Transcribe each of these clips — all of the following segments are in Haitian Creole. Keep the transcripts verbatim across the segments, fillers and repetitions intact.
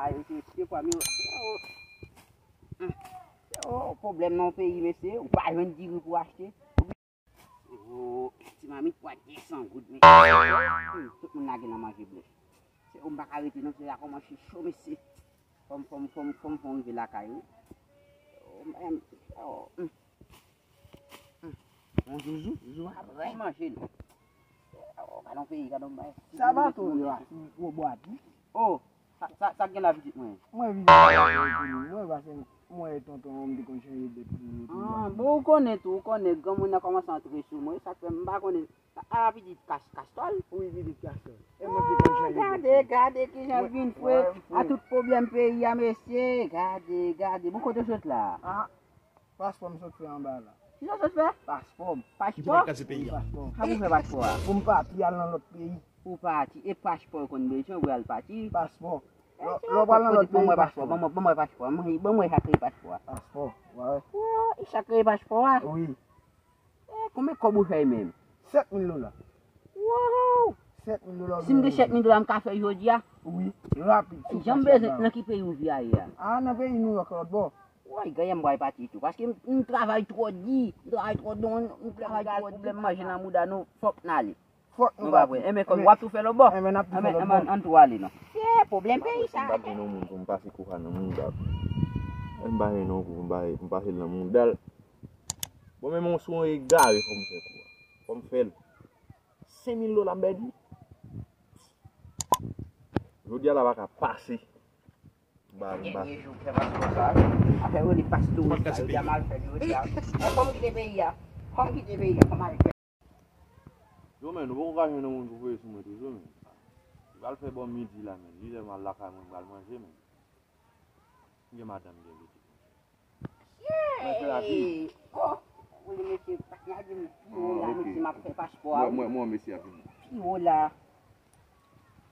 Ay, mesye, se kwa, men, oh, oh, pwoblèm nan peyi, mesye, ou pa jwenn diri pou achte. Oh, ti mamit pwa de san goud, mesye. Hmm, tout moun lage nan manje blòch. Se ou m pa ka rete non, se la kòmanse cho, mesye. Fò m, fò m, fò m, fò m, fò m rive lakay ou. Oh, men, oh, hmm. Hmm. Bon, Zuzu, Zuzu, a byen manje, non. Oh, gade yon peyi, gade yon bagay. Sa va tou, yo, a, gwo bwa di. Oh, sa, sa, sa k gen la, pitit mwen? Mwen vin mwen, paske mwen e tonton, m te konn chanje dèt pou yo tou. Ah, bon, ou konnen tou, ou konnen, granmoun nan kòmanse antre sou mwen, sa k fè m pa konnen. A, pitit kas-, kastòl? Wi, pitit kastòl. E mwen ki konn chanje dèt. Gade, gade kijan l vin fre. A tout pwoblèm peyi a, mesye. Gade, gade. Bon, kote w sot la? Ah, paspò m sot fè anba la. Kisa w sot fè? Paspò m. Paspò? Wi, paspò. Sa pou fè paspò a? Pou m pati al nan lòt peyi. Pou pati. E paspò w konn bezwen pou al pati? Paspò. Lè, lè w pral nan lòt peyi, paspò. Ban mwen, ban mwen paspò. Ban mwen, ban mwen sa k rele paspò a. Paspò, wi. Wi, sa k rele paspò a? Wi. Eh, konbyen kòb ou fè menm? Sèt mil dola. Wow! Sèt mil dola. Si m gen sèt mil dola, m ka fè jodi a? Wi, rapid. Jan m bezwen, nan ki peyi ou vle ale a? Ah, nan peyi Nouyòk, lòt bò. Woy, genyen m pral pati tou. Paske m, m travay twò di. M travay twò di. M travay twò di. Pwoblèm manje nan mouda nou, fòk n ale. Fòk nou pa vre. Enben, kòm w ap tou fè lòt bò. Enben, n ap tou fè lòt bò. Enben, ann tou ale, non. Se pwoblèm peyi sa. M pa gen nan moun pou m pase kou a nan mouda. M pa gen nan kou, m pa, m pase l nan mouda l. Bon, men mwen sou yon egare, fò m fè kou a. Fò m fè l. Senk mil dola m pèdi. Jodi a la pa ka pase. M pa, m pa. Dènye jou, fè paspò sa. Afè yo li pas touris la, yo di a mal fè jodi a. Fò m kite peyi a. Fò m kite peyi a. Fò m ale fè. Yo, men, nou poko ka jwenn yon moun pou voye sou mwen toujou, men. Li pral fè bò midi la, men. Li lè m al lakay mwen, m pral manje, men. M gen madanm, m gen pitit, monchè. Mwen fè rapid. Oh, wi, mesye, patnè a di m, pi wo la, mesye, m ap fè paspò a, wi. Mwen, mwen, mesye a vini. Pi wo la.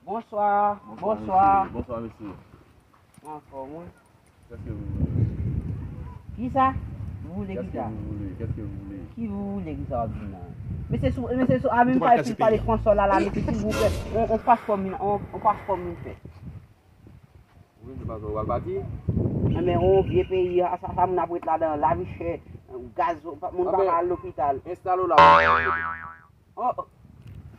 Bonsoir, bonsoir. Bonsoir, mesye. Anfòm, wi. Qu'est-ce que vous voulez? Kisa? Vous voulez kisa? Qu'est-ce que vous voulez? Qu'est-ce que vous voulez? Ki vous voulez kisa w ap di la? Mesye sou, mesye sou, a menm pa epi pale fransè la, la, mesye, silvouplè. On, on paspò m, on, on paspò m fè. Ou vin di paspò w al pati? Enben, on vye peyi, a, sa, sa moun ap ret ladan, lavi chè, gaz, moun pa ka al lopital. Enstale w la. Oh, oh.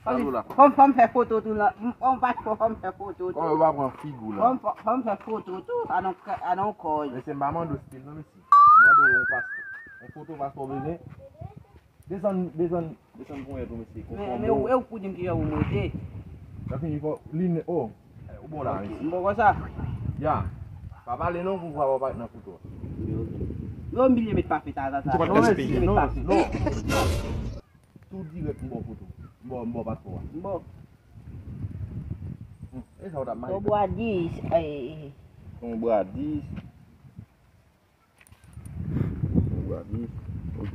Fò m, fò m fè foto tou la. M, on paspò, fò m fè foto tou. Kòman yo pa pran figi w la? Fò m, fò, fò m fè foto tou. A non, a non kòz. Mesye, m pa mande w stil non, mesye. M mande w yon paspò. Yon foto paspò w bezwen. Desann, desann, desann ponyèt ou, mesye. Men, men ou, e ou pou di m kijan ou monte. Sa fini fò, li ne, oh. Ou bon la, mesye. M bon konsa. Ya. Pa pale non, pou vwa w pa nan foto. Yo, m bliye met pafe ta, ta, ta. Ou pa t gade peyi. Non, non. Tou dirèk m ba w foto. M ba w, m ba w paspò a. M ba w. Hmm, e sa w t ap mache. Ton bwa dis, eh. Ton bwa dis. Ton bwa dis. Ok.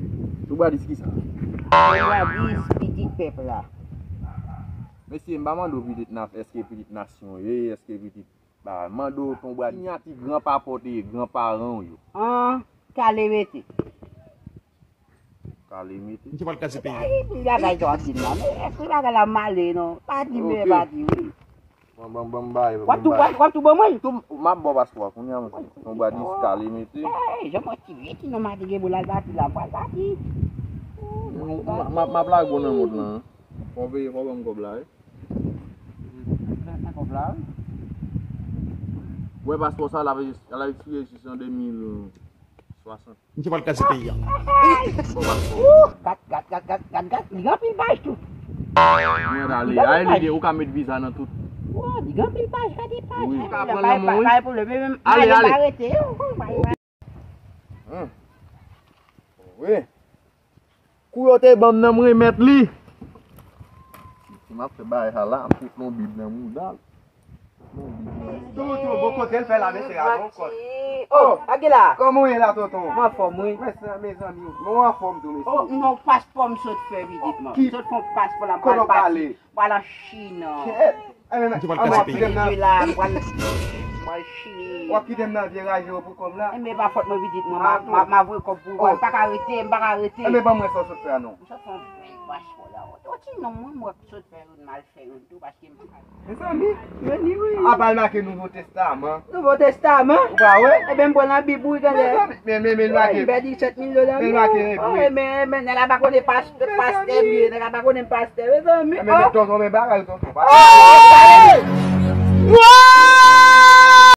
Ton bwa dis ki sa? Ton bwa dis, pitit pèp la. Mesye, m pa mande w pitit nas-, èske pitit nasyon ye, èske pitit Ba, mande w ton bwa, sinyati gran papa w te ye, gran paran w yo. An, kale mete. Kale mete. Misye pral kraze peyi a. Ay, pi bagay sa w ap di m nan, men èske bagay la male non? Pa di men, pa di wi. Ban, ban, ban m bay, w ap tou, w ap, w ap tou ban mwen? Tou, m ap ba w paspò a kounye a, monchè. Ton bwa dis kale mete. Ey, jan mwen ti vye ti non, m a di gen boul al pati la, m pral pati. M, m, m ap lage w nan mond lan. Fò w peye, fò w ban m kòb la, wi. Nan kòb la, wi. Wè paspò sa, l ap, l ap ekspire jis an de mil swasant. Misye pral kraze peyi a. Gad, gad, gad, gad, gad, gad, li gen anpil paj tou. Mwen ale, ay, li gen, ou ka met viza nan tout. Wi, li gen anpil paj, gade paj. Wi. Ou ka pran nan men w, wi. Pa gen pwoblèm, men, men, ale, ale. Pa rete, wi. Hmm. Wi. Kou yo te ban m nan, m remèt li. Si m ap fè bagay sa la, m fout yon bib nan mouda l. Tou, tou, bon kote l fè la, mesye, a bon kòt. Oh, Aguila. Kòman w ye la, tonton? M anfòm, wi. Mèsi, mezanmi. Mwen anfòm tou, mesye. Oh, non, paspò m sot fè vizit, man. M sot fè yon paspò la, m pral pati. M pral an Chin. Kèt. Misye pral kraze peyi a. M pral Al Chili. W ap kite m nan vye raje yo pou kòb la? Enben, pa fòt mwen, pitit mwen, m a, m a, m a voye kòb pou ou. M pa ka rete, m pa ka rete. Enben, ban mwen sa w sot fè a non. M sot fè yon bèl paspò la. Yon ti nonm, mwen, mwen sot fè youn, m al fè youn tou, paske m pa ka. Mezanmi, apa l make Nouvo Testaman? Nouvo Testaman? Ou pa wè? Enben, m pran nan Bib, wi, tande. Mezanmi, men, men, men l make. Bèl disèt mil dola. Men l make nan Bib. Men, men, nèg la pa konnen pastè, pastè m ye, nèg la pa konnen m pastè, mezanmi. Men, men, tonton, men bagay, tonton.